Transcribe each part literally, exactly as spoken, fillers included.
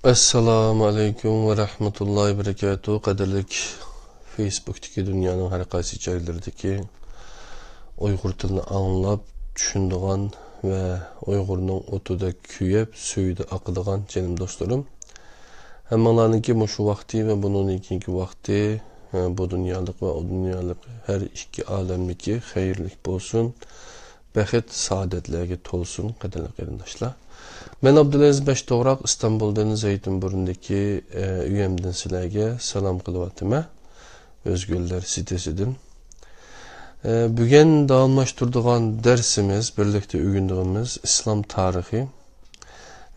ئەسسالامۇ ئەلەيكۇم ۋە رەھمەتۇللاھى ۋە بەرىكاتۇھ. قەدىرلىك فېيسبۇكتىكى دۇنيانىڭ ھەر قايسى جايلىرىدىكى ئۇيغۇر تىلىنى ئاڭلاپ، چۈشىنىدىغان ۋە ئۇيغۇرنىڭ ئوتىدا كۆيۈپ، سۈيىدە ئاقىدىغان جېنىم دوستلىرىم. ھەممىڭلارنىڭكى مۇشۇ ۋاقتى ۋە بۇنىڭدىن كېيىنكى ۋاقتى، ئە، بۇ دۇنيالىق ۋە ئۇ دۇنيالىق ھەر ئىككى ئالەمدىكى خەيرلىك بولسۇن. بەخت، سائادەتلەرگە تولسۇن، قەدىرلىك قېرىنداشلار. مەن ئابدۇلئەزىز بەشتوغراق، ئىستانبۇلدىن، زەيتۇنبۇرۇندىكى، ئە، ئۆيۈمدىن سىلەرگە سالام قىلىۋاتىمەن. ئۆزگۈللەر سىتىسىدىن. ئە، بۈگۈن داۋاملاشتۇرىدىغان دەرسىمىز، بىرلىكتە ئۆگىنىدىغىنىمىز ئىسلام تارىخى.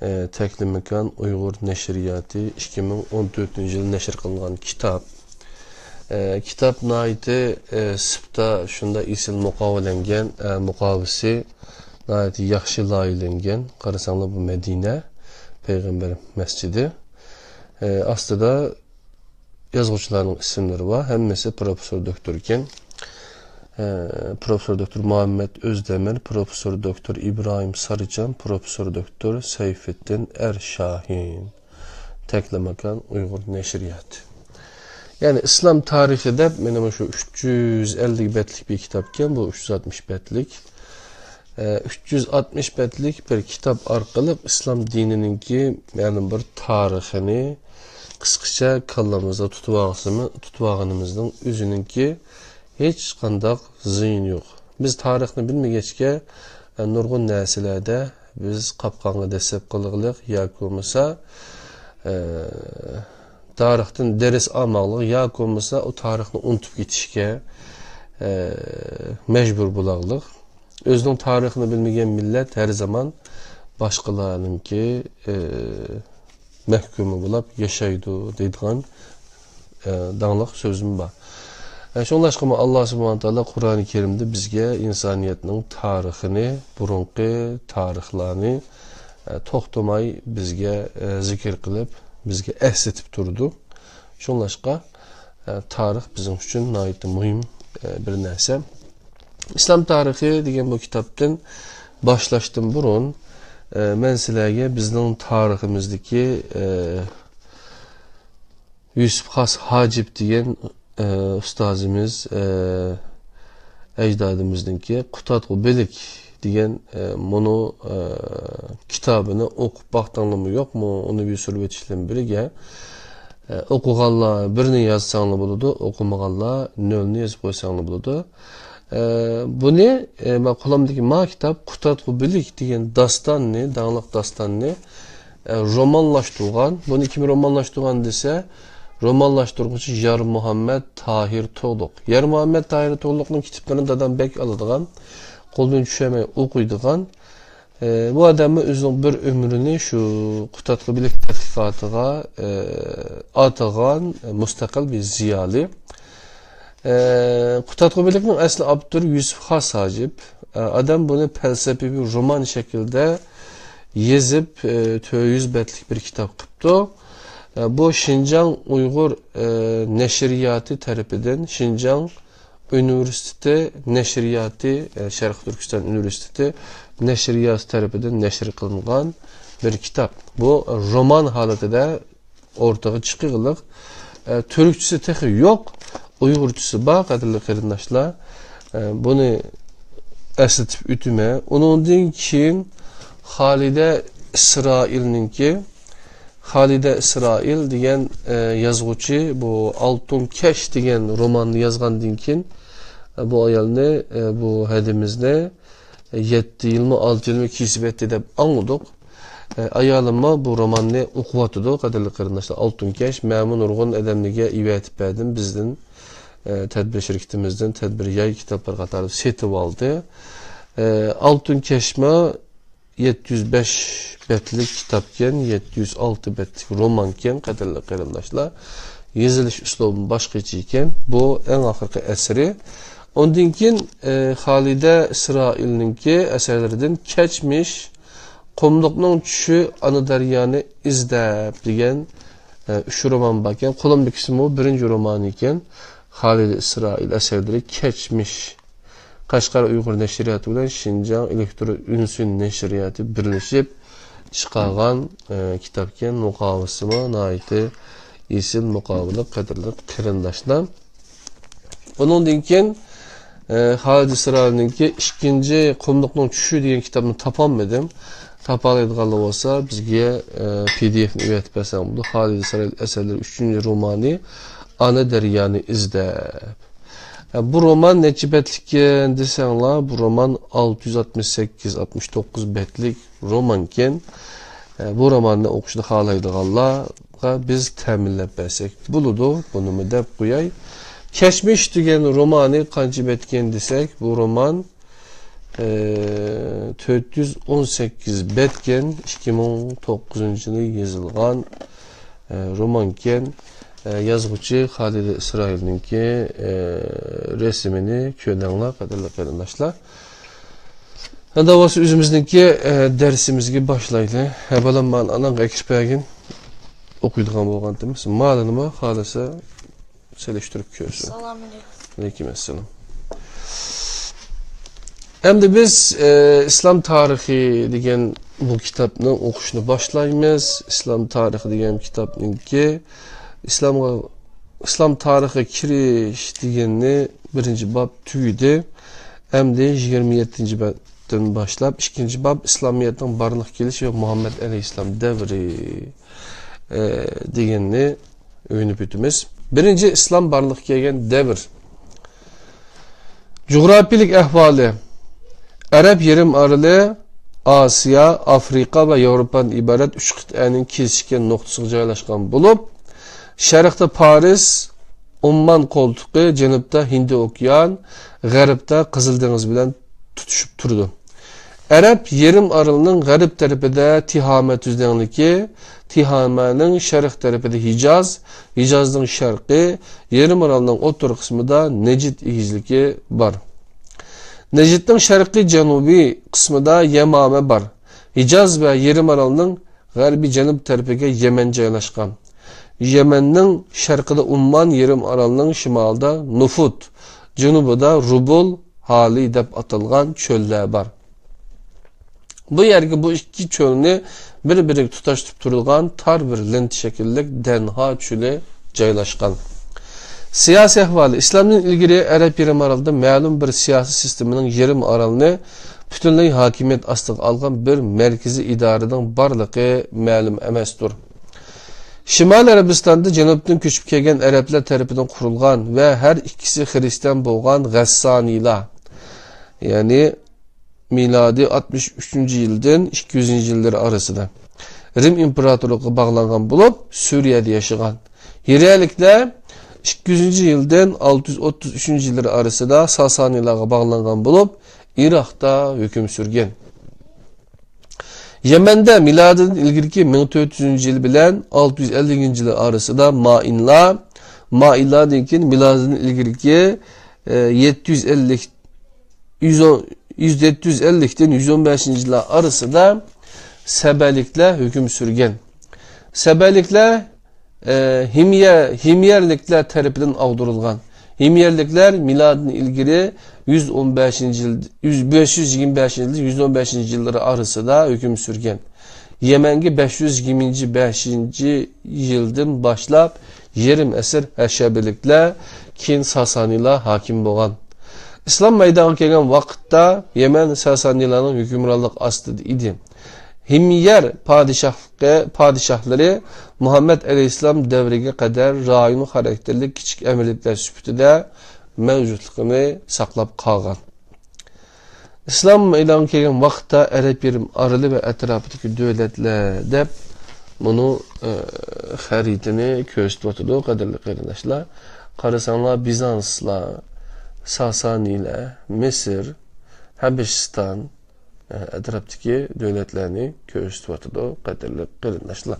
ئە، تەكلىماكان ئۇيغۇر نەشرىياتى، ئىككى مىڭ ئون تۆتىنچى يىل نەشر قىلىنغان كىتاب. ئە، كىتاب ناھايىتى، ئە، سىپتا شۇنداق ئېسىل مۇقاۋىلەنگەن، ئە، مۇقاۋىسى ناھايىتى ياخشى لايىھىلەنگەن. قارىساڭلار، بۇ مەدىنە پەيغەمبەر مەسچىتى. ئە، ئاستىدا يازغۇچىلارنىڭ ئىسىملىرى بار. ھەممىسى پروفېسسور دوكتور ئىكەن. ئە، پروفېسسور دوكتور مۇھەممەد ئۆزدەمىر، پروفېسسور دوكتور ئىبراھىم سارىجان، پروفېسسور دوكتور سەيفىددىن ئەر شاھىن. تەكلىماكان ئۇيغۇر نەشرىياتى. يەنى ئىسلام تارىخى دەپ، مانا مۇشۇ ئۈچ يۈز ئەللىك بەتلىك بىر كىتابكەن، بۇ ئۈچ يۈز ئاتمىش بەتلىك. ئە، ئۈچ يۈز ئاتمىش بەتلىك بىر كىتاب ئارقىلىق ئىسلام دىنىنىڭكى، يەنى بىر تارىخىنى قىسقىچە كاللىمىزدا تۇتۇۋالسىمۇ-، تۇتۇۋالغىنىمىزنىڭ ئۆزىنىڭكى ھېچقانداق زىيىنى يوق. بىز تارىخنى بىلمىگەچكە، ئە، نۇرغۇن نەرسىلەردە بىز قاپقانغا دەسسەپ قالغىلىق ياكى بولمىسا، ئە، تارىختىن دەرس ئالماقلىق ياكى بولمىسا ئۇ تارىخنى ئۇنتۇپ كېتىشكە، ئە، مەجبۇر بولاقلىق. ئۆزىنىڭ تارىخىنى بىلمىگەن مىللەت ھەر زامان باشقىلارنىڭكى، ئە، مەھكۇمى بولاپ ياشايدۇ دەيدىغان، ئە، داڭلىق سۆزۈم بار. ئە، شۇڭلاشقىمۇ ئاللا سۇبھانە تائالا قۇرئانى كەرىمدە بىزگە ئىنسانىيەتنىڭ تارىخىنى، بۇرۇنقى تارىخلارنى، ئە، توختىماي بىزگە، ئە، زىكىر قىلىپ، بىزگە ئەسلىتىپ تۇرىدۇ. شۇڭلاشقا، ئە، تارىخ بىزنىڭ ئۈچۈن ناھايىتى مۇھىم، ئە، بىر نەرسە. ئىسلام تارىخى دېگەن بۇ كىتابتىن باشلاشتىن بۇرۇن، ئە، مەن سىلەرگە بىزنىڭ تارىخىمىزدىكى، ئە، يۈسۈپ خاس ھاجىپ دېگەن، ئە، ئۇستازىمىز، ئە، ئەجدادىمىزنىڭكى قۇتادغۇ بىلىك دېگەن، ئە، مۇنۇ، ئە، كىتابىنى ئوقۇپ باقتىڭلارمۇ يوقمۇ؟ ئۇنى بىر سۈرۈۋېتىشلىرىم بىرگە. ئە، ئوقۇغانلار بىرنى يازساڭلار بولىدۇ، ئوقۇمىغانلار نۆلنى يېزىپ قويساڭلار بولىدۇ. ئە، بۇنى، ئە، ما قولۇمدىكى ما كىتاب قۇتادغۇ بىلىك دېگەن داستاننى، داڭلىق داستاننى، ئە، رومانلاشتۇرغان. بۇنى كىم رومانلاشتۇرغان دېسە، رومانلاشتۇرغۇچى يارمۇھەممەت تاھىر تۇغلۇق. يارمۇھەممەت تاھىر تۇغلۇقنىڭ كىتابلىرىنى دادام بەك ئالىدىغان، قولدىن چۈشۈرمەي ئوقۇيدىغان. ئە، بۇ ئادەممۇ ئۆزىنىڭ بىر ئۆمرىنى شۇ قۇتادغۇ بىلىك تەتقىقاتىغا، ئە، ئاتىغان، ئە، مۇستەقىل بىر زىيالىي. ئە، قۇتادغۇ بىلىكنىڭ ئەسلى ئاپتورى يۈسۈپ خاس ھاجىپ. ئە، ئادەم بۇنى پەلسەپىۋى رومان شەكلىدە يېزىپ، ئە، تۆت يۈز بەتلىك بىر كىتاب قىپتۇ. ئە، بۇ شىنجاڭ ئۇيغۇر، ئە، نەشرىياتى تەرىپىدىن، شىنجاڭ ئۇنىۋېرسىتېتى نەشرىياتى، ئە، شەرقىي تۈركىستان ئۇنىۋېرسىتېتى نەشرىياتى تەرىپىدىن نەشر قىلىنغان بىر كىتاب. بۇ رومان ھالىتىدە ئورتىغا چىقىغلىق. ئە، تۈركچىسى تېخى يوق، ئۇيغۇرچىسى بار، قەدىرلىك قېرىنداشلار. ئە، بۇنى ئەسلىتىپ ئۆتىمەن. ئۇنىڭدىن كېيىن خالىدە ئىسرائىلنىڭكى، خالىدە ئىسرائىل دېگەن، ئە، يازغۇچى بۇ ئالتۇن كەش دېگەن روماننى يازغاندىن كېيىن، ئە، بۇ ئايالنى، ئە، بۇ ھەدىمىزنى يەتتە يىلمۇ، ئالتە يىلمۇ كېسىپ ئەتتى دەپ ئاڭلىدۇق. ئە، ئايالىممۇ بۇ روماننى ئوقۇۋاتىدۇ، قەدىرلىك قېرىنداشلار. ئالتۇن كەش، مەنمۇ نۇرغۇن ئادەملەرگە ئېۋەتىپ بەردىم، بىزدىن، ئە، تەدبىر شىركىتىمىزدىن تەدبىر ياي كىتابلار قاتارىدا سېتىۋالدى. ئە، ئالتۇن كەشمۇ يەتتە يۈز بەش بەتلىك كىتابكەن، يەتتە يۈز ئالتە بەتلىك رومانكەن، قەدىرلىك قېرىنداشلار. يېزىلىش ئۇسلۇبىمۇ باشقىچە ئىكەن. بۇ ئەڭ ئاخىرقى ئەسىرى. ئۇندىن كېيىن، ئە، خالىدە ئىسرائىلنىڭكى ئەسەرلىرىدىن كەچمىش، قۇملۇقنىڭ چۈشى، ئانا دەريانى ئىزدەپ دېگەن، ئە، ئۈچ رومان باركەن. قولۇمدىكىسىمۇ بىرىنچى رومانى ئىكەن. خالىدە ئىسرائىل ئەسەرلىرى كەچمىش. قەشقەر ئۇيغۇر نەشرىياتى بىلەن شىنجاڭ ئېلېكترون ئۈنسۈن نەشرىياتى بىرلىشىپ چىقارغان، ئە، كىتابكەن. مۇقاۋىسىمۇ ناھايىتى ئېسىل مۇقاۋىلىق، قەدىرلىك قېرىنداشلار. ئۇنىڭدىن كېيىن، ئە، خالىد ئىسرائىلنىڭكى ئىككىنچى قۇملۇقنىڭ چۈشى دېگەن كىتابنى تاپالمىدىم. تاپالايدىغانلار بولسا، بىزگە، ئە، پى دى ئېفنى ئېۋەتىپ بەرسەڭ بولىدۇ. خالىد ئىسرائىل ئەسەرلىرى ئۈچىنچى رومانى ئانا دەريانى ئىزدەپ. ئە، بۇ رومان نەچچە بەتلىككەن دېسەڭلار، بۇ رومان ئالتە يۈز ئاتمىش سەككىز، ئاتمىش توققۇز بەتلىك رومانكەن. ئە، بۇ روماننى ئوقۇشنى خالايدىغانلارغا بىز تەمىنلەپ بەرسەك بولىدۇ. بۇنىمۇ دەپ قوياي. كەچمىش دېگەن رومانى قانچە بەتكەن دېسەك، بۇ رومان، ئە، تۆت يۈز ئون سەككىز بەتكەن، ئىككى مىڭ توققۇزىنچى يىلى يېزىلغان، ئە، رومانكەن. ئە، يازغۇچى خالىدە ئىسرائىلنىڭكى، ئە، رەسىمىنى كۆرۈڭلار، قەدىرلىك قېرىنداشلار. ئەمدى بولسا ئۆزىمىزنىڭكى، ئە، دەرسىمىزگە باشلايلى. ھە، بالام، مانا ئاناڭغا ئەكىرىپ بەرگىن. ئوقۇيدىغان بولغانتىمىز. مالىنىمۇ خالىسا سېلىشتۇرۇپ كۆرسۇن. ئەسسالامۇ ئەلەيكۇم. ئەلەيكۇم ئەسسالام. ئەمدى بىز، ئە، ئىسلام تارىخى دېگەن بۇ كىتابنىڭ ئوقۇشىنى باشلايمىز. ئىسلام تارىخى دېگەن كىتابنىڭكى ئىسلامغا، ئىسلام تارىخىغا كىرىش دېگەننى بىرىنچى باب تۈگىدى. ئەمدى يىگىرمە يەتتىنچى بابتىن باشلاپ ئىككىنچى باب ئىسلامىيەتنىڭ بارلىققا كېلىشى ۋە مۇھەممەد ئەلەيھىسسالام دەۋرى، ئە، دېگەننى ئۆگىنىپ ئۆتىمىز. بىرىنچى، ئىسلام بارلىققا كەلگەن دەۋر. جۇغراپىيىلىك ئەھۋالى. ئەرەب يېرىم ئارىلى ئاسىيا، ئافرىقا ۋە ياۋروپادىن ئىبارەت ئۈچ قىتئەنىڭ كېسىشكەن نۇقتىسىغا جايلاشقان بولۇپ، شەرقتە پارس، ئوممان قولتۇقى، جەنۇبتا ھىندى ئوكيان، غەربتە قىزىل دېڭىز بىلەن تۇتىشىپ تۇرىدۇ. ئەرەب يېرىم ئارىلىنىڭ غەرب تەرىپىدە تىھامە تۈزلەڭلىكى، تىھامەنىڭ شەرق تەرىپىدە ھىجاز، ھىجازنىڭ شەرقى، يېرىم ئارالنىڭ ئوتتۇرا قىسمىدا نەجد ئېگىزلىكى بار. نەجدنىڭ شەرقىي جەنۇبىي قىسمىدا يەمامە بار. ھىجاز ۋە يېرىم ئارالنىڭ غەربىي جەنۇب تەرىپىگە يەمەن جايلاشقان. يەمەننىڭ شەرقىدە ئۇممان، يېرىم ئارالنىڭ شىمالىدا نۇفۇت، جەنۇبىدا رۇبۇل ھالى دەپ ئاتالغان چۆللەر بار. بۇ يەرگە بۇ ئىككى چۆلنى بىر-بىرىگە تۇتاشتۇرۇپ تۇرىدىغان تار بىر لېنتا شەكىللىك دەنھا چۆلى جايلاشقان. سىياسىي ئەھۋالى. ئىسلامدىن ئىلگىرى ئەرەب يېرىم ئارىلىدا مەلۇم بىر سىياسىي سىستېمىنىڭ يېرىم ئارالنى پۈتۈنلەي ھاكىمىيەت ئاستىغا ئالغان بىر مەركىزىي ئىدارىنىڭ بارلىقى مەلۇم ئەمەستۇر. شىمالىي ئەرەبىستاندا جەنۇبتىن كۆچۈپ كەلگەن ئەرەبلەر تەرىپىدىن قۇرۇلغان ۋە ھەر ئىككىسى خىرىستىيان بولغان غەسسانىيلار، يەنى مىلادىي ئاتمىش ئۈچىنچى يىلدىن ئىككى يۈزىنچى يىللىرى ئارىسىدا رىم ئىمپېراتورلۇقىغا باغلانغان بولۇپ، سۈرىيەدە ياشىغان. ھىرەلىكلەر ئىككى يۈزىنچى يىلدىن ئالتە يۈز ئوتتۇز ئۈچىنچى يىللىرى ئارىسىدا ساسانىيلارغا باغلانغان بولۇپ، ئىراقتا ھۆكۈم سۈرگەن. يەمەندە مىلادىدىن ئىلگىرىكى مىڭ تۆت يۈزىنچى يىل بىلەن ئالتە يۈز ئەللىكىنچى يىل ئارىسىدا مائىنلار، مائىنلاردىن كېيىن مىلادىدىن ئىلگىرىكى، ئە، يەتتە يۈز ئەللىك، يۈز ئون، يۈز، يەتتە يۈز ئەللىكتىن يۈز ئون بەشىنچى يىللار ئارىسىدا سەبەلىكلەر ھۆكۈم سۈرگەن. سەبەلىكلەر، ئە، ھىميە-، ھىميەرلىكلەر تەرىپىدىن ئاغدۇرۇلغان. ھىميەرلىكلەر مىلادىدىن ئىلگىرى يۈز ئون بەشىنچى يىل، يۈز، بەش يۈز يىگىرمە بەشىنچى يىل، يۈز ئون بەشىنچى يىللىرى ئارىسىدا ھۆكۈم سۈرگەن. يەمەنگە بەش يۈز يىگىرمە بەشىنچى يىلدىن باشلاپ يېرىم ئەسىر ھەشەبىلىكلەر، كېيىن ساسانىيلار ھاكىم بولغان. ئىسلام مەيدانغا كەلگەن ۋاقىتتا يەمەن ساسانىيلارنىڭ ھۆكۈمرانلىقى ئاستىدا ئىدى. ھىميەر پادىشاھلىقى، پادىشاھلىرى مۇھەممەد ئەلەيھىسسالام دەۋرىگە قەدەر رايون خاراكتېرلىك كىچىك ئەمىرلىكلەر سۈپىتىدە مەۋجۇتلۇقىنى ساقلاپ قالغان. ئىسلام مەيدانغا كەلگەن ۋاقىتتا ئەرەب يېرىم ئارىلى ۋە ئەتراپىدىكى دۆلەتلەر دەپ مۇنۇ، ئە، خەرىتىنى كۆرسىتىۋاتىدۇ، قەدىرلىك قېرىنداشلار. قارىساڭلار، بىزانسلار، ساسانىيلار، مىسىر، ھەبىشىستان، ئە، ئەتراپتىكى دۆلەتلەرنى كۆرسىتىۋاتىدۇ، قەدىرلىك قېرىنداشلار.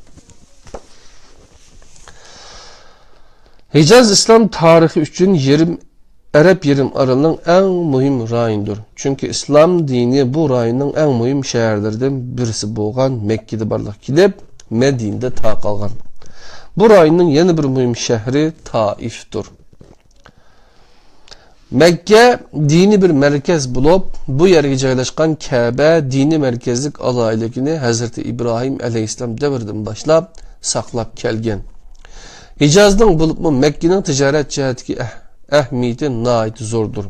ھىجاز ئىسلام تارىخى ئۈچۈن يېرىم، ئەرەب يېرىم ئارىلىنىڭ ئەڭ مۇھىم رايونىدۇر. چۈنكى ئىسلام دىنى بۇ رايوننىڭ ئەڭ مۇھىم شەھەرلىرىدىن بىرسى بولغان مەككىدە بارلىققا كېلىپ، مەدىنىدە تارقالغان. بۇ رايوننىڭ يەنە بىر مۇھىم شەھىرى تائىفتۇر. مەككە دىنىي بىر مەركەز بولۇپ، بۇ يەرگە جايلاشقان كەبە دىنىي مەركەزلىك ئالاھىدىلىكىنى ھەزرىتى ئىبراھىم ئەلەيھىسسالام دەۋرىدىن باشلاپ ساقلاپ كەلگەن. ھىجازنىڭ، بولۇپمۇ مەككىنىڭ تىجارەت جەھەتتىكى ئەھ-، ئەھمىيىتى ناھايىتى زوردۇر.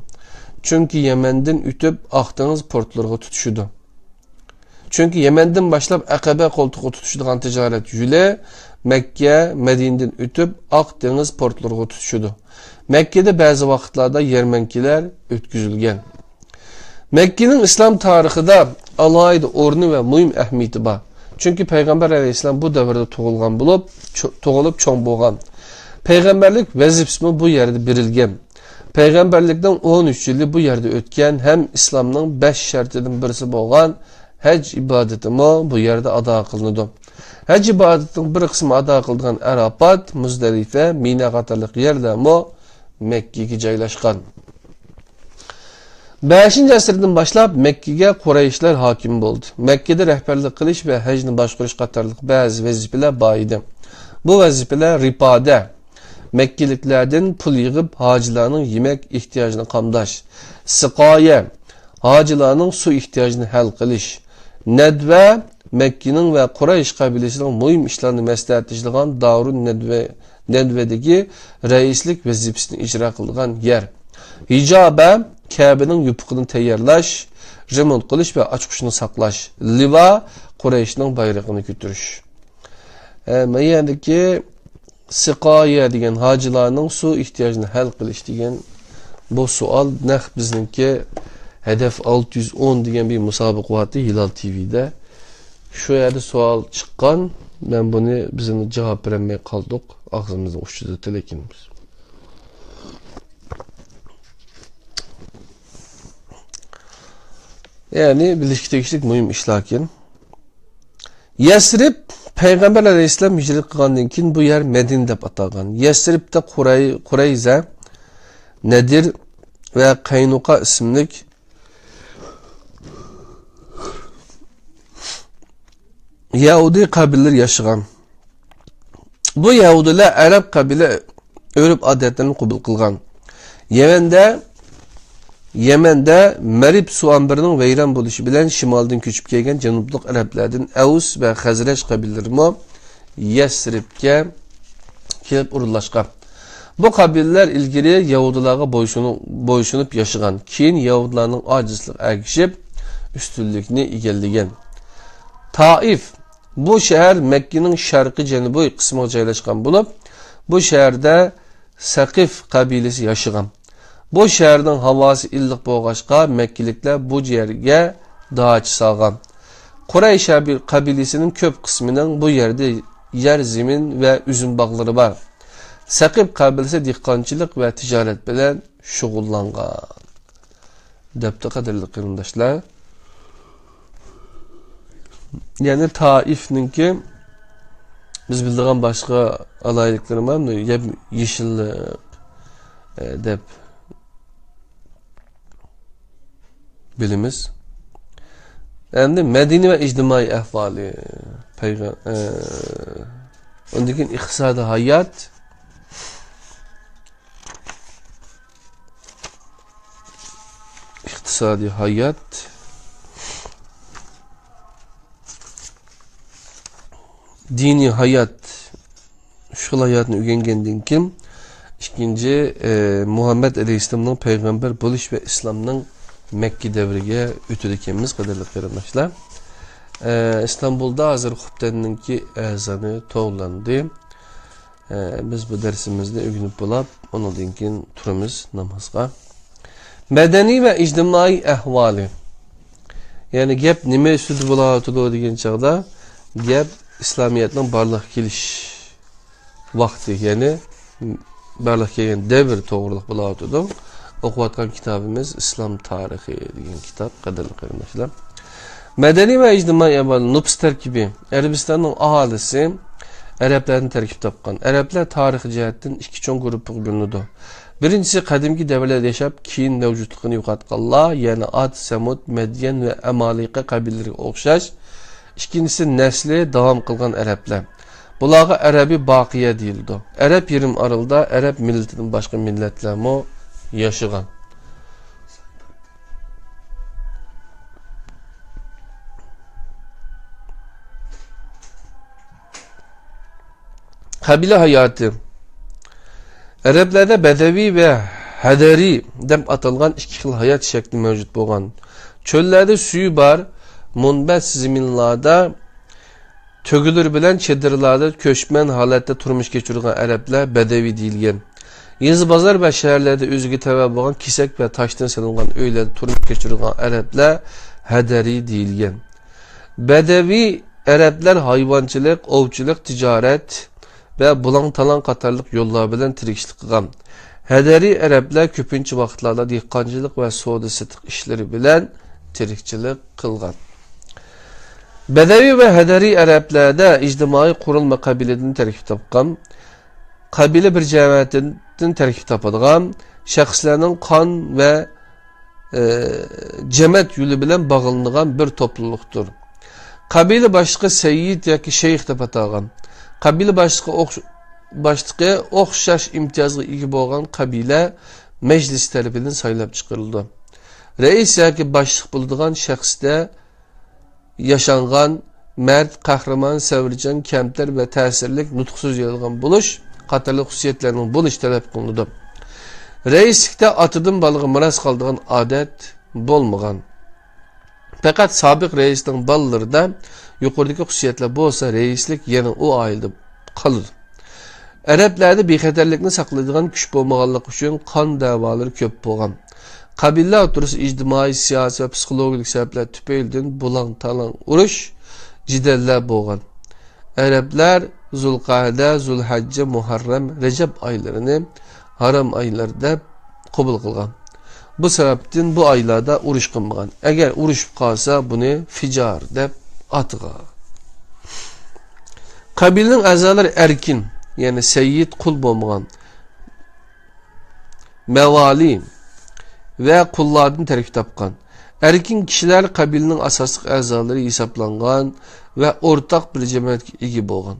چۈنكى يەمەندىن ئۆتۈپ، ئاق دېڭىز پورتلىرىغا تۇتىشىدۇ. چۈنكى يەمەندىن باشلاپ ئەقەبە قولتۇقىغا تۇتىشىدىغان تىجارەت يولى مەككە، مەدىنىدىن ئۆتۈپ، ئاق دېڭىز پورتلىرىغا تۇتىشىدۇ. مەككىدە بەزى ۋاقىتلاردا يەرمەنكىلەر ئۆتكۈزۈلگەن. مەككىنىڭ ئىسلام تارىخىدا ئالاھىدە ئورنى ۋە مۇھىم ئەھمىيىتى بار. چۈنكى پەيغەمبەر ئەلەيھىسسالام بۇ دەۋردە تۇغۇلغان بولۇپ، چو-، تۇغۇلۇپ چوڭ بولغان. پەيغەمبەرلىك ۋەزىپىسىمۇ بۇ يەردە بېرىلگەن. پەيغەمبەرلىكنىڭ ئون ئۈچ يىلى بۇ يەردە ئۆتكەن ھەم ئىسلامنىڭ بەش شەرتىدىن بىرسى بولغان ھەج ئىبادىتىمۇ بۇ يەردە ئادا قىلىنىدۇ. ھەج ئىبادىتىنىڭ بىر قىسمى ئادا قىلىدىغان ئەرەپات، مۇزدەلىفە، مىنا قاتارلىق يەرلەرمۇ مەككىگە جايلاشقان. بەشىنچى ئەسىردىن باشلاپ مەككىگە قۇرەيشلەر ھاكىم بولدى. مەككىدە رەھبەرلىك قىلىش ۋە ھەجنى باشقۇرۇش قاتارلىق بەزى ۋەزىپىلەر بار ئىدى. بۇ ۋەزىپىلەر رىپادە، مەككىلىكلەردىن پۇل يىغىپ، ھاجىلارنىڭ يېمەك ئېھتىياجىنى قامداش، سىقايە، ھاجىلارنىڭ سۇ ئېھتىياجىنى ھەل قىلىش، نەدۋە، مەككىنىڭ ۋە قۇرەيش قەبىلىسىنىڭ مۇھىم ئىشلارنى مەسلىھەتلىشىدىغان دارۇن نەدۋە، نەدۋەدىكى رەئىسلىك ۋەزىپىسىنى ئىجرا قىلىدىغان يەر. ھىجابە، كەبىنىڭ يوپۇقىنى تەييارلاش، رېمونت قىلىش ۋە ئاچقۇچنى ساقلاش. لىۋا، قۇرەيشنىڭ بايرىقىنى كۆتۈرۈش. ئە، مەن يەردىكى سىقايە دېگەن ھاجىلارنىڭ سۇ ئېھتىياجىنى ھەل قىلىش دېگەن بۇ سوئال نەق بىزنىڭكى ھەدەپ ئالتە يۈز ئون دېگەن بىر مۇسابىقە بارتى ھىلال تىۋىدە. شۇ يەردە سوئال چىققان، مەن بۇنى بىزنى جاۋاب بېرەلمەي قالدۇق، ئاغزىمىزنىڭ ئۇچىدا تىلىكىنىمىز. يەنى بىلىشكە تېگىشلىك مۇھىم ئىشلاركەن. يەسرىب، پەيغەمبەر ئەلەيھىسسالام ھىجرەت قىلغاندىن كېيىن بۇ يەر مەدىنە دەپ ئاتالغان. يەسرىبتە قۇرەي-، قۇرەيزە، نەدىر ۋە قەينۇقا ئىسىملىك يەھۇدىي قەبىلىلەر ياشىغان. بۇ يەھۇدىيلار ئەرەب قەبىلە ئۆرپ-ئادەتلىرىنى قوبۇل قىلغان. يەمەندە، يەمەندە مەرىب سۇ ئامبىرىنىڭ ۋەيران بولۇشى بىلەن شىمالدىن كۆچۈپ كەلگەن جەنۇبلۇق ئەرەبلەردىن ئەۋس ۋە خەزرەج قەبىلىلىرىمۇ يەسرىبكە كېلىپ ئورۇنلاشقان. بۇ قەبىلىلەر ئىلگىرى يەھۇدىيلارغا بويسۇنۇپ، بويسۇنۇپ ياشىغان، كېيىن يەھۇدىيلارنىڭ ئاجىزلىقىغا ئەگىشىپ ئۈستۈنلۈكنى ئىگىلىگەن. تائىف، بۇ شەھەر مەككىنىڭ شەرقىي جەنۇبىي قىسمىغا جايلاشقان بولۇپ، بۇ شەھەردە سەقىف قەبىلىسى ياشىغان. بۇ شەھەرنىڭ ھاۋاسى ئىللىق بولغاچقا، مەككىلىكلەر بۇ يەرگە داچا سالغان. قۇرەيش قەبىلىسىنىڭ كۆپ قىسمىنىڭ بۇ يەردە يەر زېمىن ۋە ئۈزۈم باغلىرى بار. سەقىف قەبىلىسى دېھقانچىلىق ۋە تىجارەت بىلەن شۇغۇللانغان. دەپتۇ، قەدىرلىك قېرىنداشلار. يەنى تائىفنىڭكى بىز بىلىدىغان باشقا ئالاھىدىلىكلىرى بار، يەم-، يېشىللىق، ئە، دەپ بىلىمىز. ئەمدى مەدەنىي ۋە ئىجتىمائىي ئەھۋالى، پەيغە-، ئە، ئۇندىن كېيىن ئىقتىسادىي ھايات، ئىقتىسادىي ھايات، دىنىي ھايات، ئۈچ خىل ھاياتنى ئۆگەنگەندىن كېيىن، ئىككىنچى، ئە، مۇھەممەد ئەلەيھىسسالامنىڭ پەيغەمبەر بولۇش ۋە ئىسلامنىڭ مەككە دەۋرىگە ئۆتىدىكەنمىز، قەدىرلىك قېرىنداشلار. ئە، ئىستانبۇلدا ھازىر خۇپتەننىڭكى ئەزانى توۋلاندى. ئە، بىز بۇ دەرسىمىزنى ئۆگىنىپ بولاپ، ئۇنىڭدىن كېيىن تۇرىمىز نامازغا. مەدەنىي ۋە ئىجتىمائىي ئەھۋالى. يەنى گەپ نېمە ئۈستىدە بولاۋاتىدۇ دېگەن چاغدا، گەپ ئىسلامىيەتنىڭ بارلىققا كېلىش ۋاقتى، يەنى بارلىققا كەلگەن دەۋر توغرىلىق بولاۋاتىدۇ. ئوقۇۋاتقان كىتابىمىز ئىسلام تارىخى دېگەن كىتاب، قەدىرلىك قېرىنداشلار. مەدەنىي ۋە ئىجتىمائىي ئەھۋال، نوپۇس تەركىبى. ئەرەبىستاننىڭ ئاھالىسى ئەرەبلەردىن تەركىب تاپقان. ئەرەبلەر تارىخىي جەھەتتىن ئىككى چوڭ گۇرۇپپىغا بۆلۈنىدۇ. بىرىنچىسى قەدىمكى دەۋرلەردە ياشاپ، كېيىن مەۋجۇتلۇقىنى يوقاتقانلار، يەنى ئاد، سەمۇد، مەديەن ۋە ئەمالىقە قەبىلىلىرىگە ئوخشاش. ئىككىنچىسى نەسلى داۋام قىلغان ئەرەبلەر. بۇلارغا ئەرەبىي باقىيە دېيىلىدۇ. ئەرەب يېرىم ئارىلىدا ئەرەب مىللىتىدىن باشقا مىللەتلەرمۇ ياشىغان. قەبىلە ھاياتى. ئەرەبلەردە بەدەۋىي ۋە ھەدەرىي دەپ ئاتالغان ئىككى خىل ھايات شەكلى مەۋجۇت بولغان. چۆللەردە سۈيى بار، مۇنبەت زېمىنلاردا تۆگىلىرى بىلەن چېدىرلاردا كۆچمەن ھالەتتە تۇرمۇش كەچۈرىدىغان ئەرەبلەر بەدەۋىي دېيىلگەن. يېزا، بازار ۋە شەھەرلەردە ئۆزىگە تەۋە بولغان كېسەك ۋە تاشتىن سېلىنغان ئۆيلەردە تۇرمۇش كەچۈرىدىغان ئەرەبلەر ھەدەرىي دېيىلگەن. بەدەۋىي ئەرەبلەر ھايۋانچىلىق، ئوۋچىلىق، تىجارەت ۋە بۇلاڭ-تالاڭ قاتارلىق يوللار بىلەن تىرىكچىلىك قىلغان. ھەدەرىي ئەرەبلەر كۆپىنچە ۋاقىتلاردا دېھقانچىلىق ۋە سودا-سېتىق ئىشلىرى بىلەن تىرىكچىلىك قىلغان. بەدەۋىي ۋە ھەدەرىي ئەرەبلەردە ئىجتىمائىي قۇرۇلما قەبىلىدىن تەركىب تاپقان. قەبىلە بىر جەمەتتىن تەركىب تاپىدىغان شەخسلەرنىڭ قان ۋە، ئى، جەمەت يولى بىلەن باغلىنىدىغان بىر توپلۇلۇقتۇر. قەبىلە باشلىقى سەييىد ياكى شەيخ دەپ ئاتالغان. قەبىلە باشلىقى ئوخش-، باشلىقى ئوخشاش ئىمتىيازغا ئىگە بولغان قەبىلە مەجلىسى تەرىپىدىن سايلاپ چىقىرىلىدۇ. رەئىس ياكى باشلىق بولىدىغان شەخستە ياشانغان، مەرد، قەھرىمان، سەۋرچان، كەمتەر ۋە تەسىرلىك، نۇتۇق سۆزلىيەلىگەن بولۇش قاتارلىق خۇسۇسىيەتلەرنىڭ بولۇشى تەلەپ قىلىنىدۇ. رەئىسلىكتە ئاتىدىن بالىغا مىراس قالىدىغان ئادەت بولمىغان. پەقەت سابىق رەئىسنىڭ بالىلىرىدا يۇقىرىدىكى خۇسۇسىيەتلەر بولسا، رەئىسلىك يەنە ئۇ ئائىلىدە قالىدۇ. ئەرەبلەردە بىخەتەرلىكنى ساقلايدىغان كۈچ بولمىغانلىقى ئۈچۈن قان دەۋالىرى كۆپ بولغان. قەبىلىلەر ئوتتۇرىسىدا ئىجتىمائىي، سىياسىي ۋە پسىخولوگىيەلىك سەۋەبلەر تۈپەيلىدىن بۇلاڭ-تالاڭ، ئۇرۇش، جېدەللەر بولغان. ئەرەبلەر زۇلقەئدە، زۇلھەججە، مۇھەررەم، رەجەب ئايلىرىنى ھارام ئايلار دەپ قوبۇل قىلغان. بۇ سەۋەبتىن بۇ ئايلاردا ئۇرۇش قىلمىغان. ئەگەر ئۇرۇشۇپ قالسا، بۇنى فىجار دەپ ئاتىغان. قەبىلىنىڭ ئەزالىرى ئەركىن، يەنى سەييىد، قۇل بولمىغان، مەۋالى ۋە قۇللاردىن تەركىب تاپقان. ئەركىن كىشىلەر قەبىلىنىڭ ئاساسلىق ئەزالىرى ھېسابلانغان ۋە ئورتاق بىر جەمەتكە ئىگە بولغان.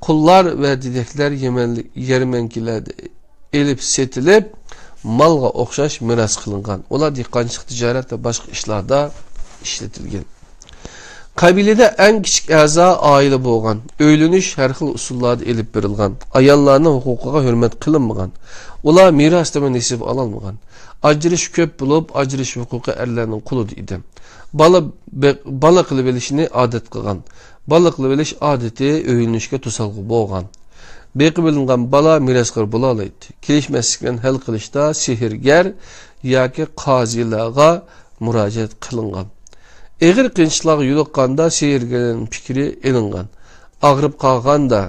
قۇللار ۋە دېدەكلەر يەمەنلىك يەرمەنكىلەردە ئېلىپ سېتىلىپ، مالغا ئوخشاش مىراس قىلىنغان. ئۇلار دېھقانچىلىق، تىجارەت ۋە باشقا ئىشلاردا ئىشلىتىلگەن. قەبىلىدە ئەڭ كىچىك ئەزا ئائىلە بولغان. ئۆيلىنىش ھەر خىل ئۇسۇللاردا ئېلىپ بېرىلغان. ئاياللارنىڭ ھوقۇقىغا ھۆرمەت قىلىنمىغان. ئۇلار مىراستىن نېسىپ ئالالمىغان. ئاجرىشىش كۆپ بولۇپ، ئاجرىشىش ھوقۇقى ئەرلەرنىڭ قولىدا ئىدى. بالا بېق-، بالا قىلىۋېلىشنى ئادەت قىلغان. بالا قىلىۋېلىش ئادىتى ئۆيلىنىشكە توسالغۇ بولغان. بېقىۋېلىنغان بالا مىراسخور بولالايتتى. كېلىشمەسلىكلەرنى ھەل قىلىشتا سېھىرگەر ياكى قازىلارغا مۇراجىئەت قىلىنغان. ئېغىر قىيىنچىلىقلارغا يولۇققاندا سېھىرگەرلەرنىڭ پىكرى ئېلىنغان. ئاغرىپ قالغاندا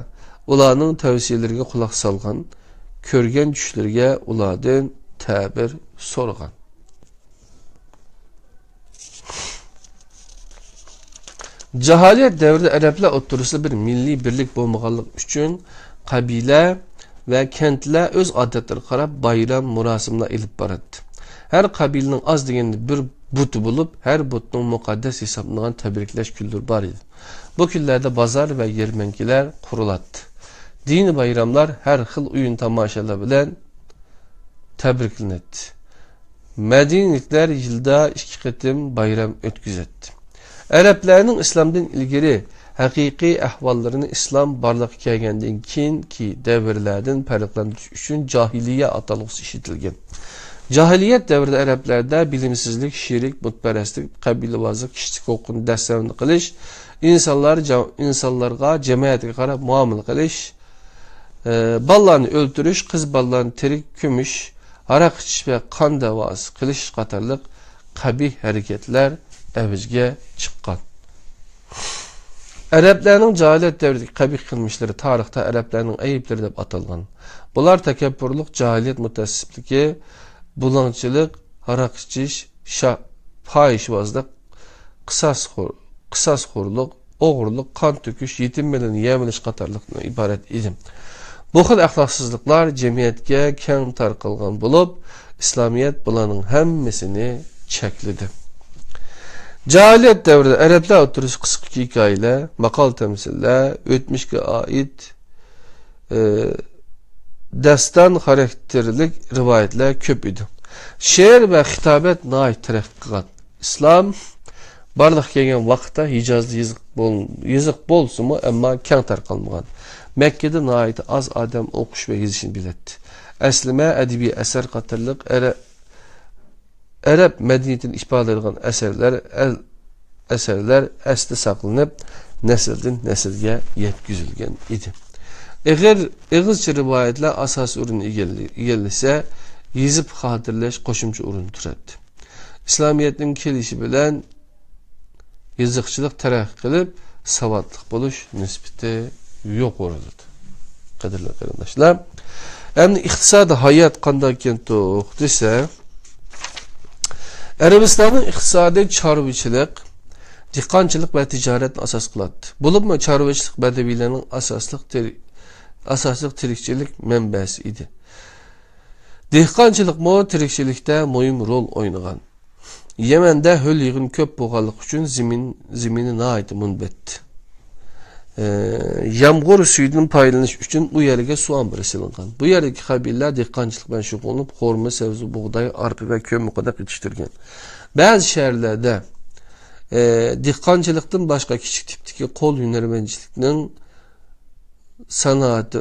ئۇلارنىڭ تەۋسىيەلىرىگە قۇلاق سالغان. كۆرگەن چۈشلىرىگە ئۇلاردىن تەبىر سورىغان. جاھىلىيەت دەۋرىدە ئەرەبلەر ئوتتۇرىسىدا بىر مىللىي بىرلىك بولمىغانلىقى ئۈچۈن، قەبىلە ۋە كەنتلەر ئۆز ئادەتلىرىگە قاراپ بايرام، مۇراسىملار ئېلىپ باراتتى. ھەر قەبىلىنىڭ ئاز دېگەندە بىر بۇتى بولۇپ، ھەر بۇتنىڭ مۇقەددەس ھېسابلىنىدىغان تەبرىكلەش كۈنلىرى بار ئىدى. بۇ كۈنلەردە بازار ۋە يەرمەنكىلەر قۇرۇلاتتى. دىنىي بايراملار ھەر خىل ئويۇن-تاماشىلار بىلەن تەبرىكلىنەتتى. مەدىنىلىكلەر يىلدا ئىككى قېتىم بايرام ئۆتكۈزەتتى. ئەرەبلەرنىڭ ئىسلامدىن ئىلگىرى ھەقىقىي ئەھۋاللىرىنى ئىسلام بارلىققا كەلگەندىن كېيىنكى دەۋرلەردىن پەرقلەندۈرۈش ئۈچۈن جاھىلىيە ئاتالغۇسى ئىشلىتىلگەن. جاھىلىيەت دەۋرىدە ئەرەبلەردە بىلىمسىزلىك، شىرك، بۇتپەرەسلىك، قەبىلىۋازلىق، كىشىلىك ھوقۇقنى دەستەۋەندە قىلىش، ئىنسانلار جا-، ئىنسانلارغا، جەمەتىگە قاراپ مۇئامىلە قىلىش، ئى، بالىلارنى ئۆلتۈرۈش، قىز بالىلارنى تىرىك كۆمۈش، ھاراق ئىچىش ۋە قان دەۋاسى قىلىش قاتارلىق قەبىھ ھەرىكەتلەر ئەۋجىگە چىققان. ئەرەبلەرنىڭ جاھىلىيەت دەۋرىدىكى قەبىھ قىلمىشلىرى تارىختا ئەرەبلەرنىڭ ئەيىبلىرى دەپ ئاتالغان. بۇلار تەكەببۇرلۇق، جاھىلىيەت مۇتەئەسسىپلىكى، بۇلاڭچىلىق، ھاراق ئىچىش، شا-، پاھىشىۋازلىق، قىساسخور-، قىساسخورلۇق، ئوغرىلىق، قان تۆكۈش، يېتىم مېلىنى يەۋېلىش قاتارلىقتىن ئىبارەت ئىدى. بۇ خىل ئەخلاقسىزلىقلار جەمئىيەتكە كەڭ تارقالغان بولۇپ، ئىسلامىيەت بۇلارنىڭ ھەممىسىنى چەكلىدى. جاھىلىيەت دەۋرىدە ئەرەبلەر ئوتتۇرىسىدا قىسقا ھېكايىلەر، ماقال-تەمسىللەر، ئۆتمۈشكە ئائىت، ئى، داستان خاراكتېرلىك رىۋايەتلەر كۆپ ئىدى. شېئىر ۋە خىتابەت ناھايىتى تەرەققىي قىلغان. ئىسلام بارلىققا كەلگەن ۋاقىتتا ھىجازدا يېزىق بول-، يېزىق بولسىمۇ، ئەمما كەڭ تارقالمىغان. مەككىدە ناھايىتى ئاز ئادەم ئوقۇش ۋە يېزىشنى بىلەتتى. ئەسلىمە، ئەدەبىي ئەسەر قاتارلىق ئەرە-، ئەرەب مەدەنىيىتىنى ئىپادىلەيدىغان ئەسەرلەر، ئەل-، ئەسەرلەر ئەستە ساقلىنىپ، نەسىلدىن نەسىلگە يەتكۈزۈلگەن ئىدى. ئېغىر، ئېغىزچە رىۋايەتلەر ئاساسىي ئورۇننى ئىگىلى-، ئىگىلىسە، يېزىپ خاتىرىلەش قوشۇمچە ئورۇندا تۇراتتى. ئىسلامىيەتنىڭ كېلىشى بىلەن يېزىقچىلىق تەرەققىي قىلىپ، ساۋاتلىق بولۇش نىسبىتى يۇقىرىلىدى. قەدىرلىك قېرىنداشلار، ئەمدى ئىقتىسادىي ھايات قانداق ئىكەنتۇق دېسە، ئەرەبىستاننىڭ ئىقتىسادى چارۋىچىلىق، دېھقانچىلىق ۋە تىجارەتنى ئاساس قىلاتتى. بولۇپمۇ چارۋىچىلىق بەدەۋىيلەرنىڭ ئاساسلىق تىر-، ئاساسلىق تىرىكچىلىك مەنبەسى ئىدى. دېھقانچىلىقمۇ تىرىكچىلىكتە مۇھىم رول ئوينىغان. يەمەندە ھۆل-يېغىن كۆپ بولغانلىقى ئۈچۈن زېمىن، زېمىنى ناھايىتى مۇنبەت. ئى، يامغۇر سۈيىدىن پايدىلىنىش ئۈچۈن ئۇ يەرگە سۇ ئامبىرى سېلىنغان. بۇ يەردىكى قەبىلىلەر دېھقانچىلىق بىلەن شۇغۇللىنىپ، خورما، سەۋزە، بۇغداي، ئارپا ۋە كۆممىقىدەك يېتىشتۈرگەن. بەزى شەھەرلەردە، ئى، دېھقانچىلىقتىن باشقا كىچىك تىپتىكى قول ھۈنەرمەنچىلىكنىڭ سانائىتى،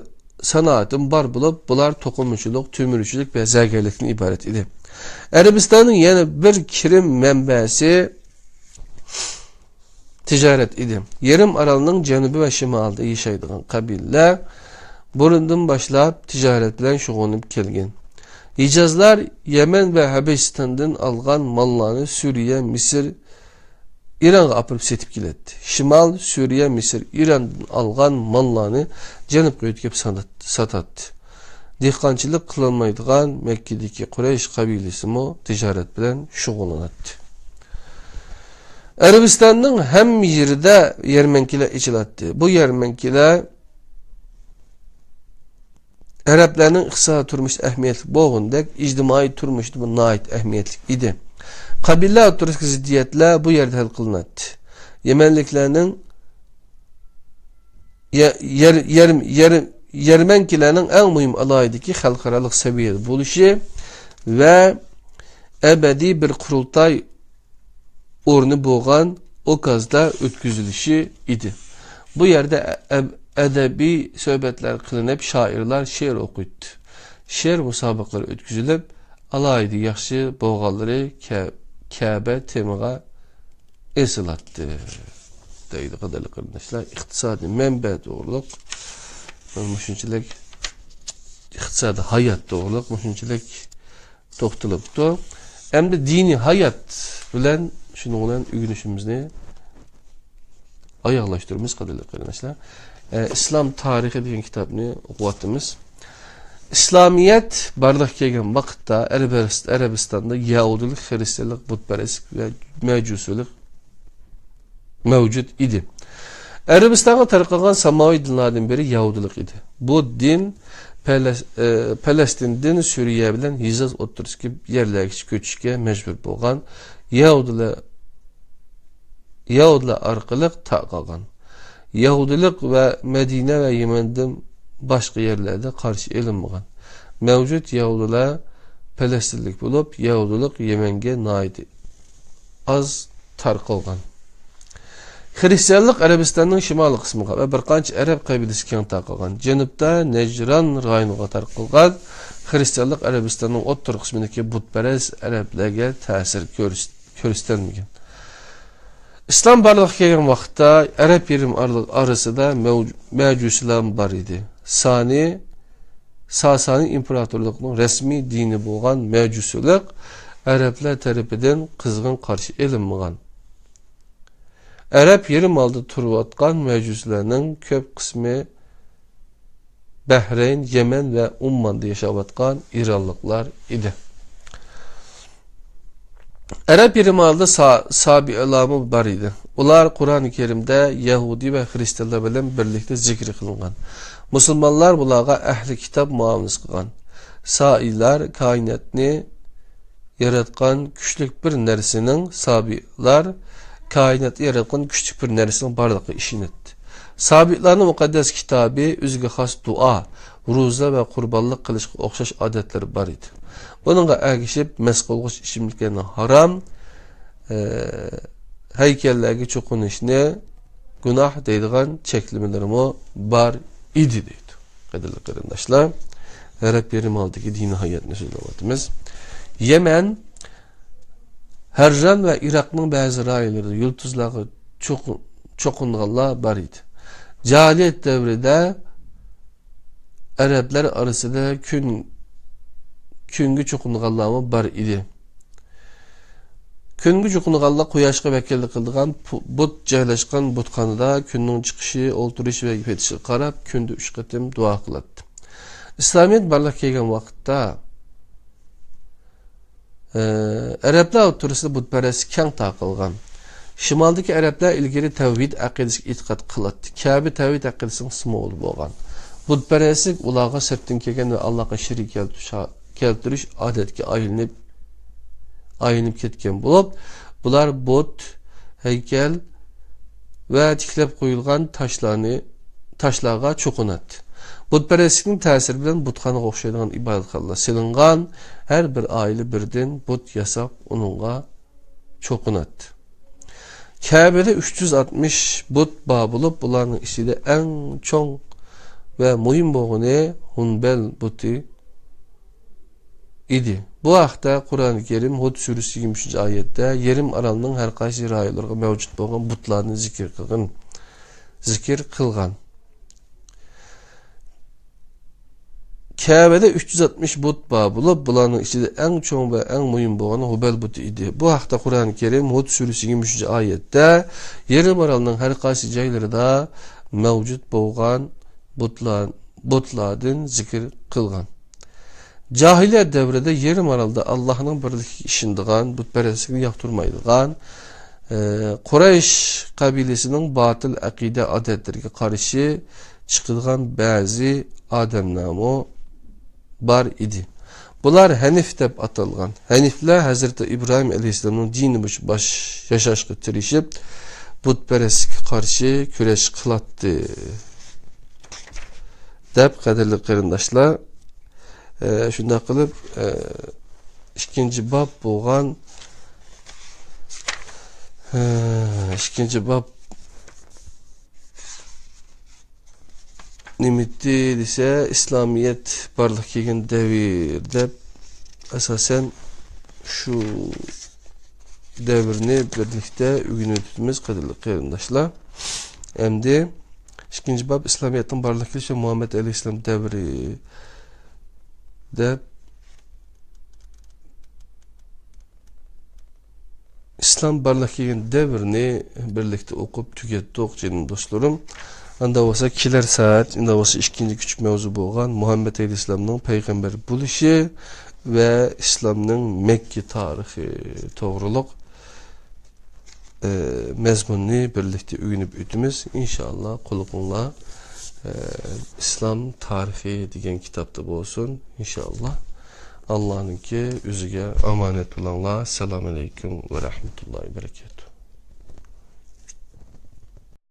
سانائىتىمۇ بار بولۇپ، بۇلار توقۇمىچىلىق، تۆمۈرچىلىك ۋە زەرگەرلىكتىن ئىبارەت ئىدى. ئەرەبىستاننىڭ يەنە بىر كىرىم مەنبەسى تىجارەت ئىدى. يېرىم ئارالنىڭ جەنۇبى ۋە شىمالىدا ياشايدىغان قەبىلىلەر بۇرۇندىن باشلاپ تىجارەت بىلەن شۇغۇللىنىپ كەلگەن. ھىجازلار يەمەن ۋە ھەبەشىستاندىن ئالغان ماللارنى سۈرىيە، مىسىر، ئىرانغا ئاپىرىپ سېتىپ كېلەتتى. شىمال، سۈرىيە، مىسىر، ئىراندىن ئالغان ماللارنى جەنۇبقا يۆتكەپ سانات-، ساتاتتى. دېھقانچىلىق قىلالمايدىغان مەككىدىكى قۇرەيش قەبىلىسىمۇ تىجارەت بىلەن شۇغۇللىناتتى. ئەرەبىستاننىڭ ھەممە يېرىدە يەرمەنكىلەر ئېچىلاتتى. بۇ يەرمەنكىلەر ئەرەبلەرنىڭ ئىقتىسادىي تۇرمۇشىدا ئەھمىيەتلىك بولغىنىدەك، ئىجتىمائىي تۇرمۇشىدىمۇ ناھايىتى ئەھمىيەتلىك ئىدى. قەبىلىلەر ئوتتۇرىسىدىكى زىددىيەتلەر بۇ يەردە ھەل قىلىناتتى. يەمەنلىكلەرنىڭ يە-، يەر-، يەر-، يەر-، يەرمەنكىلەرنىڭ ئەڭ مۇھىم ئالاھىدىلىكى خەلقئارالىق سەۋىيەدە بولۇشى ۋە ئەبەدىي بىر قۇرۇلتاي ئورنى بولغان ئوكازدا ئۆتكۈزۈلۈشى ئىدى. بۇ يەردە ئە-، ئەدەبىي سۆھبەتلەر قىلىنىپ، شائىرلار شېئىر ئوقۇيتتى. شېئىر مۇسابىقىلىرى ئۆتكۈزۈلۈپ، ئالاھىدە ياخشى بولغانلىرى كە-، كەبە تېمىغا ئېسىلاتتى، دەيدۇ. قەدىرلىك قېرىنداشلار، ئىقتىسادىي مەنبە توغرۇلۇق مۇشۇنچىلىك، ئىقتىسادىي ھايات توغرۇلۇق مۇشۇنچىلىك توختىلىپتۇ. ئەمدى دىنىي ھايات بىلەن، شۇنىڭ بىلەن ئۆگىنىشىمىزنى ئاياغلاشتۇرىمىز، قەدىرلىك قېرىنداشلار. ئە، ئىسلام تارىخى دېگەن كىتابنى ئوقۇۋاتىمىز. ئىسلامىيەت بارلىققا كەلگەن ۋاقىتتا ئەرەبىس-، ئەرەبىستاندا يەھۇدىيلىق، خىرىستىيانلىق، بۇتپەرەسلىك ۋە مەجۇسىيلىق مەۋجۇت ئىدى. ئەرەبىستانغا تارقالغان ساماۋى دىنلاردىن بىرى يەھۇدىيلىق ئىدى. بۇ دىن پەلەس-، ئە، پەلەستىندىن سۈرىيە بىلەن ھىجاز ئوتتۇرىسىدىكى يەرلەرگىچە كۆچۈشكە مەجبۇر بولغان يەھۇدىيلار، يەھۇدىيلار ئارقىلىق تارقالغان. يەھۇدىيلىق ۋە مەدىنە ۋە يەمەندىن باشقا يەرلەردە قارشى ئېلىنمىغان. مەۋجۇت يەھۇدىيلار پەلەستىنلىك بولۇپ، يەھۇدىيلىق يەمەنگە ناھايىتى ئاز تارقالغان. خىرىستىيانلىق ئەرەبىستاننىڭ شىمالىي قىسمىغا ۋە بىر قانچە ئەرەب قەبىلىسىگە كەڭ تارقالغان. جەنۇبتا نەجران رايونىغا تارقالغان. خىرىستىيانلىق ئەرەبىستاننىڭ ئوتتۇرا قىسمىدىكى بۇتپەرەس ئەرەبلەرگە تەسىر كۆرس-، كۆرسىتەلمىگەن. ئىسلام بارلىققا كەلگەن ۋاقىتتا ئەرەب يېرىم ئارىلىق ئارىسىدا مەۋج-، مەجۇسىيلار بار ئىدى. سانى، ساسانى ئىمپېراتورلۇقىنىڭ رەسمىي دىنى بولغان مەجۇسىيلىق ئەرەبلەر تەرىپىدىن قىزغىن قارشى ئېلىنمىغان. ئەرەب يېرىم ئارىلىدا تۇرۇۋاتقان مەجۇسىيلارنىڭ كۆپ قىسمى بەھرەين، يەمەن ۋە ئومماندا ياشاۋاتقان ئىرانلىقلار ئىدى. ئەرەب يېرىم ئارىلىدا سا-، سابىئىلارمۇ بار ئىدى. ئۇلار قۇرئان كەرىمدە يەھۇدىي ۋە خىرىستىيانلار بىلەن بىرلىكتە زىكرى قىلىنغان. مۇسۇلمانلار بۇلارغا ئەھلى كىتاب مۇئامىلىسى قىلغان. سائىلار كائىناتنى ياراتقان كۈچلۈك بىر نەرسىنىڭ، سابىئىلار كائىناتنى ياراتقان كۈچلۈك بىر نەرسىنىڭ بارلىقىغا ئىشىنەتتى. سابىئىلارنىڭ مۇقەددەس كىتابى، ئۆزىگە خاس دۇئا، روزا ۋە قۇربانلىق قىلىشقا ئوخشاش ئادەتلىرى بار ئىدى. بۇنىڭغا ئەگىشىپ، مەس قىلغۇچ ئىچىملىكلەرنى ھارام، ئە، ھەيكەللەرگە چوقۇنۇشنى، گۇناھ دەيدىغان چەكلىمىلىرىمۇ بار ئىدى دەيدۇ. قەدىرلىك قېرىنداشلار، ئەرەب يېرىم ئالدىدىكى دىنىي ھاياتنى سۆزلەۋاتىمىز. يەمەن ھەرران ۋە ئىراقنىڭ بەزى رايونلىرىدا يۇلتۇزلارغا چوقۇ-، چوقۇنغانلار بار ئىدى. جاھىلىيەت دەۋرىدە ئەرەبلەر ئارىسىدا كۈن، كۈنگە چوقۇنغانلارمۇ بار ئىدى. كۈنگە چوقۇنغانلار قۇياشقا ۋەكىللىك قىلىدىغان پۇ-، بۇت جايلاشقان بۇتخانىدا كۈننىڭ چىقىشى، ئولتۇرۇشى ۋە پېتىشىغا قاراپ كۈندە ئۈچ قېتىم دۇئا قىلاتتى. ئىسلامىيەت بارلىققا كەلگەن ۋاقىتتا، ئە، ئەرەبلەر ئوتتۇرىسىدا بۇتپەرەسلىك كەڭ تارقالغان. شىمالدىكى ئەرەبلەر ئىلگىرى تەۋھىد ئەقىدىسىگە ئېتىقاد قىلاتتى. كەبە تەۋھىد ئەقىدىسىنىڭ سىمۋولى بولغان. بۇتپەرەسلىك ئۇلارغا سىرتتىن كەلگەن ۋە ئاللاغا شېرىك كەلتۈرۈش، كەلتۈرۈش ئادەتكە ئايلىنىپ، ئايلىنىپ كەتكەن بولۇپ، بۇلار بۇت، ھەيكەل ۋە تىكلەپ قويۇلغان تاشلارنى، تاشلارغا چوقۇناتتى. بۇتپەرەسلىكنىڭ تەسىرى بىلەن بۇتخانىغا ئوخشايدىغان ئىبادەتخانىلار سېلىنغان، ھەر بىر ئائىلە بىردىن بۇت ياساپ، ئۇنىڭغا چوقۇناتتى. كەبىدە ئۈچ يۈز ئاتمىش بۇت بار بولۇپ، بۇلارنىڭ ئىچىدە ئەڭ چوڭ ۋە مۇھىم بولغىنى ھۇنبەل بۇتى ئىدى. بۇ ھەقتە قۇرئان كەرىم ھۇد سۈرىسى يىگىرمە ئۈچىنچى ئايەتتە يېرىم ئارالنىڭ ھەر قايسى رايونلىرىغا مەۋجۇت بولغان بۇتلارنى زىكىر قىلغىن، زىكىر قىلغان. كەبىدە ئۈچ يۈز ئاتمىش بۇت بار بولۇپ، بۇلارنىڭ ئىچىدە ئەڭ چوڭ ۋە ئەڭ مۇھىم بولغىنى ھۇبەل بۇتى ئىدى. بۇ ھەقتە قۇرئان كەرىم ھۇد سۈرىسى يىگىرمە ئۈچىنچى ئايەتتە يېرىم ئارالنىڭ ھەر قايسى جايلىرىدا مەۋجۇت بولغان بۇتلار، بۇتلاردىن زىكىر قىلغان. جاھىلىيەت دەۋرىدە يېرىم ئارالدا ئاللاھنىڭ بىرلىكىگە ئىشىنىدىغان، بۇتپەرەسلىكنى ياقتۇرمايدىغان، ئى، قۇرەيش قەبىلىسىنىڭ باتىل ئەقىدە ئادەتلىرىگە قارشى چىقىدىغان بەزى ئادەملەرمۇ بار ئىدى. بۇلار ھەنىف دەپ ئاتالغان. ھەنىفلەر ھەزرىتى ئىبراھىم ئەلەيھىسسالامنىڭ دىنى بويىچە باش-، ياشاشقا تىرىشىپ، بۇتپەرەسلىككە قارشى كۈرەش قىلاتتى. دەپ، قەدىرلىك قېرىنداشلار، ئە، شۇنداق قىلىپ، ئە، ئىككىنچى باب بولغان، ئە، ئىككىنچى باب نېمىتى دېسە، ئىسلامىيەت بارلىققا كەلگەن دەۋر دەپ، ئاساسەن شۇ دەۋرنى بىرلىكتە ئۆگىنىۋېتىپتىمىز، قەدىرلىك قېرىنداشلار. ئەمدى ئىككىنچى باب، ئىسلامىيەتنىڭ بارلىققا كېلىشى، مۇھەممەد ئەلەيھىسسالام دەۋرى دەپ، ئىسلام بارلىققا كەلگەن دەۋرنى بىرلىكتە ئوقۇپ تۈگەتتۇق، جېنىم دوستلىرىم. ئاندا بولسا كېلەر سائەت، ئاندا بولسا ئىككىنچى كۈچۈك مەۋزۇ بولغان مۇھەممەد ئەلەيھىسسالامنىڭ پەيغەمبەر بولۇشى ۋە ئىسلامنىڭ مەككە تارىخى توغرۇلۇق، ئە، مەزمۇننى بىرلىكتە ئۆگىنىپ ئۆتىمىز. ئىنشائاللا، قۇلىقىڭلار، ئە، ئىسلام تارىخى دېگەن كىتابتا بولسۇن. ئىنشائاللا، ئاللانىڭكى ئۆزىگە ئامانەت بولۇڭلار. ئەسسالامۇ ئەلەيكۇم ۋە رەھمەتۇللاھى ۋە بەرىكاتۇھ.